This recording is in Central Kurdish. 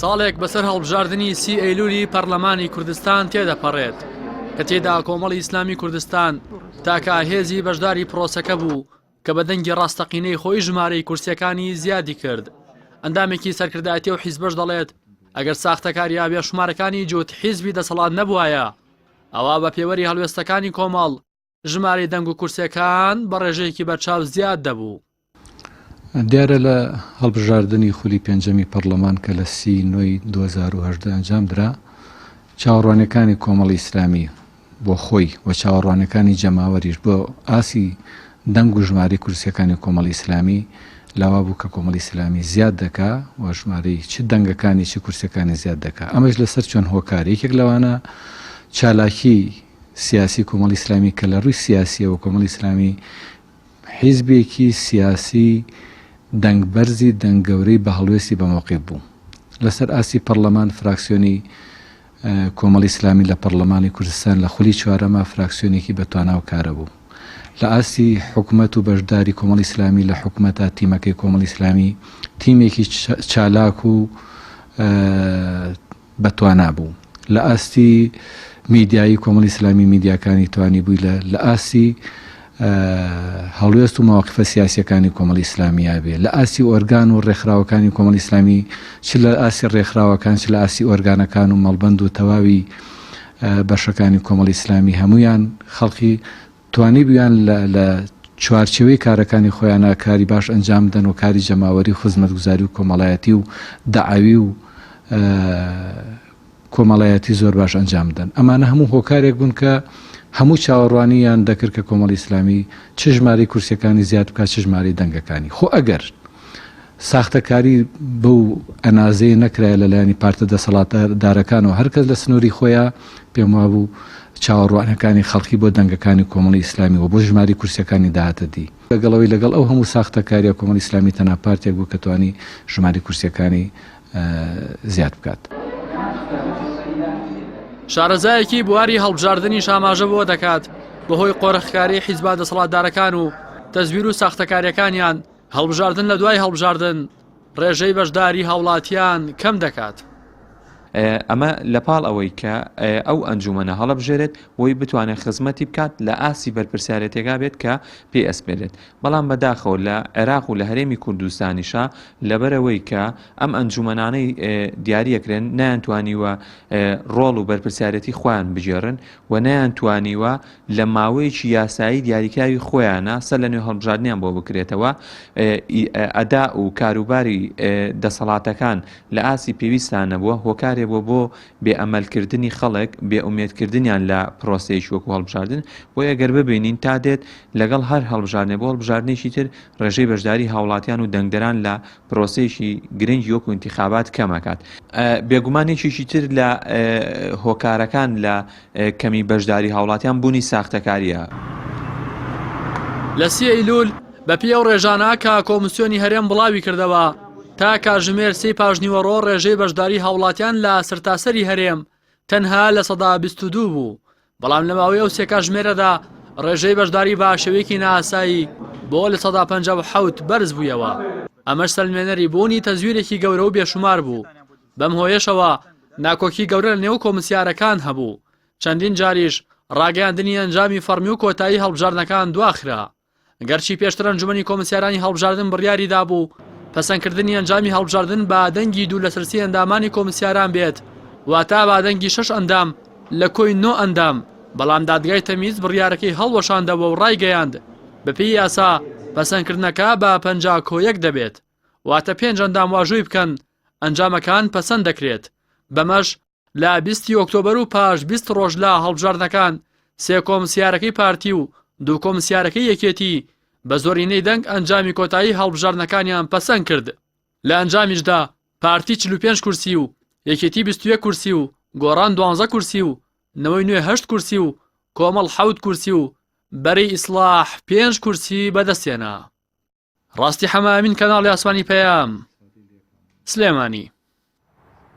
ساڵێک بەسەر هەڵبژاردنی سی ئەیلولی پەرلەمانی کوردستان تێدەپەڕێت کە تێدا کۆمەڵی ئیسلامی کوردستان تاکە هێزی بەشداری پرۆسەکە بوو کە بە دەنگی ڕاستەقینەی خۆی ژمارەی کورسیەکانی زیادی کرد ئەندامێکی سەرکردایەتی و حیزبەش دەڵێت ئەگەر ساختەکاریە بێشمارەکانی جووت حیزبی دەسەڵات نەبوایە ئەوا بە پێوەری هەڵوێستەکانی کۆمەڵ ژمارەی دەنگ و کورسیەکان بە ڕێژەیەکی بەرچاو زیاد دەبوو. دیارە لە هەڵبژاردنی خولی پێنجەمی پەڕلەمان کە لە سی نۆی 2018 ئەنجام درا، چاوەڕوانیەکانی کۆمەڵی ئیسلامی بۆ خۆی و چاوەڕوانیەکانی جەماوەریش بۆ ئاستی دەنگ و ژمارەی کورسیەکانی کۆمەڵی ئیسلامی لاوا بوو کە کۆمەڵی ئیسلامی زیاد دەکا و ژمارەی چ دەنگەکانی چ کورسیەکانی زیاد دەکا ئەمەش لەسەر چەند هۆکار یەکێک لەوانە چالاکی سیاسی کۆمەڵی ئیسلامی کە لە ڕووی سیاسیەوە کۆمەڵی ئیسلامی حیزبێکی سیاسی دەنگ بەرزی دەنگ گەورەی بە هەڵوێستی بە مەوقیف بوو. لەسەر ئاستی پەڕلەمان فراکسیۆنی کۆمەڵی ئیسلامی لە پەڕلەمانی کوردستان لە خولی چوارەما فراکسیۆنێکی بە توانا و کارە بوو. لە ئاستی حکومەت و بەشداری کۆمەڵی ئیسلامی لە حکومەتا تیمەکەی کۆمەڵی ئیسلامی تیمێکی چالاک و بەتوانا بوو. لە ئاستی میدیایی کۆمەڵی ئیسلامی میدیاکانی توانیبووی لە لە ئاستی هەڵوێست و مەواقیفە سیاسیەکانی کۆمەڵی ئیسلامیا بێ لە ئاستی ئۆرگان و ڕێکخراوەکانی کۆمەڵی ئیسلامی چ لە ئاستی ڕێکخراوەکان چ لە ئاستی ئۆرگانەکان و مەڵبەند و تەواوی بەشەکانی کۆمەڵی ئیسلامی هەمویان خەڵکی توانیبویان لە لە چوارچێوەی کارەکانی خۆیانا کاری باش ئەنجام بدەن و کاری جەماوەری و خزمەتگوزاری و کۆمەڵایەتی و دەعەوی و کۆمەڵایەتی زۆر باش ئەنجام بدەن. ئەمانە هەموو هۆکارێک بوون کە هەموو چاوەڕوانیان دەکرد کە کۆمەڵی ئیسلامی چ ژمارەی کورسیەکانی زیاد بکات چ ژمارەی دەنگەکانی. خۆ ئەگەر ساختەکاری بەو ئەنازەیە نەکرایە لە لایەنی پارتە دەسەڵاتدارەکانەوە هەر کەس لە سنووری خۆیا پێم وابوو چاوەڕوانەکانی خەڵکی بۆ دەنگەکانی کۆمەڵی ئیسلامی و بۆ ژماری کورسیەکانی دەهاتە دی. لەگەڵ ئەوەی لەگەڵ ئەو هەموو ساختەکاریە کۆمەڵی ئیسلامی تەنها پارتێک بوو کە توانی ژماری کورسیەکانی زیاد بکات. شارەزایەکی بواری هەڵبژاردنیش ئاماژە بەوە دەکات، بەهۆی قۆرخکاری حیزبە دەسەڵاتدارەکان و تەزویر و ساختەکاریەکانیان هەڵبژاردن لە دوای هەڵبژاردن ڕێژەی بەشداری هاوڵاتیان کەم دەکات. ئەمە لەپاڵ ئەوەی کە ئەو ئەنجومەنە هەڵبژێرێت بۆی بتوانێت خزمەتی بکات لە ئاستی بەرپرسیارێتێکا بێت کە پێی ئەسپێرێت بەڵام بەداخەوە لە عێراق و لە هەرێمی کوردستانیشا لەبەرئەوەی کە ئەم ئەنجومەنانەی دیاریەکرێن نەیانتوانیوە ڕۆڵ و بەرپرسیارێتی خۆیان بگێڕن و نەیانتوانیوە لە ماوەیەکی یاسایی دیاریکراوی خۆیانە سەر لە نوێ هەڵبژاردنیان بۆ بکرێتەوە ئەدا و کاروباری دەسەڵاتەکان لە ئاستی پێویستان نەبووە هۆکارێ بۆ بۆ بێ ئەمەلکردنی خەڵک بێ ئومێدکردنیان لە پرۆسەیەکی وەکو هەڵبژاردن بۆیە گەر ببینین تا دێت لەگەڵ هەر هەڵبژاردنێ بۆ هەڵبژاردنێکی تر ڕێژەی بەشداری هاوڵاتیان و دەنگدەران لە پرۆسەیەکی گرنگی وەکو ئینتیخابات کەم ئەکات. بێگومان یەکێکی تر لە هۆکارەکان لە کەمی بەشداری هاوڵاتیان بوونی ساختەکارییە. لە سی ئەیلول بەپێی ئەو ڕێژانە کە کۆمسیۆنی هەرێم بڵاوی کردەوە، تا کاتژمێر سێی پاشنیوەڕۆ ڕێژەی بەشداری هاوڵاتیان لە سەرتاسەری هەرێم تەنها 22% بوو، بەڵام لە ماوەی ئەو سێ کاتژمێرەدا ڕێژەی بەشداری بە شێوەیەکی نائاسایی بۆ 57% بەرز بوویەوە، ئەمەش سەلمێنەری بوونی تەزویرێکی گەورە و بێشومار بوو، بەم هۆیەشەوە ناکۆکی گەورە لە نێو کۆمسیارەکان هەبوو، چەندین جاریش ڕاگەیاندنی ئەنجامی فەڕمی و کۆتایی هەڵبژاردنەکان دواخرا. گەرچی پێشتر ئەنجومەنی کۆمسیارانی هەڵبژاردن بڕیاری دابوو پەسەندکردنی ئەنجامی هەڵبژاردن بە دەنگی دوو لەسەر سێ ئەندامانی کۆمسیاران بێت، واتە بە دەنگی شەش ئەندام لە کۆی نۆ ئەندام، بەڵام دادگای تەمیز بڕیارەکەی هەڵوەشاندەوە و ڕایگەیاند، بەپێی یاسا پەسەندکردنەکە بە 50 کۆ یەک دەبێت، واتە پێنج ئەندام واژۆی بکەن ئەنجامەکان پەسەند دەکرێت، بەمەش لە 20 ی ئۆکتۆبەر و پاش 20 ڕۆژ لە هەڵبژاردنەکان سێ کۆمسیارەکەی پارتی و دوو کۆمسیارەکەی یەکێتی بە زۆرینەی دەنگ ئەنجامی کۆتایی هەڵبژاردنەکانیان پەسەند کرد. لە ئەنجامیشدا پارتی 45 کورسی و یەکێتی 21 کورسی و گۆڕان دوانزە کورسی و نەوەی نوێ هەشت کورسی و کۆمەڵ حەوت کورسی و بەرەی ئیسڵاح پێنج کورسی بەدەستهێنا. ڕاستی حەمە ئەمین کەناڵی ئاسمانی پەیام سلێمانی.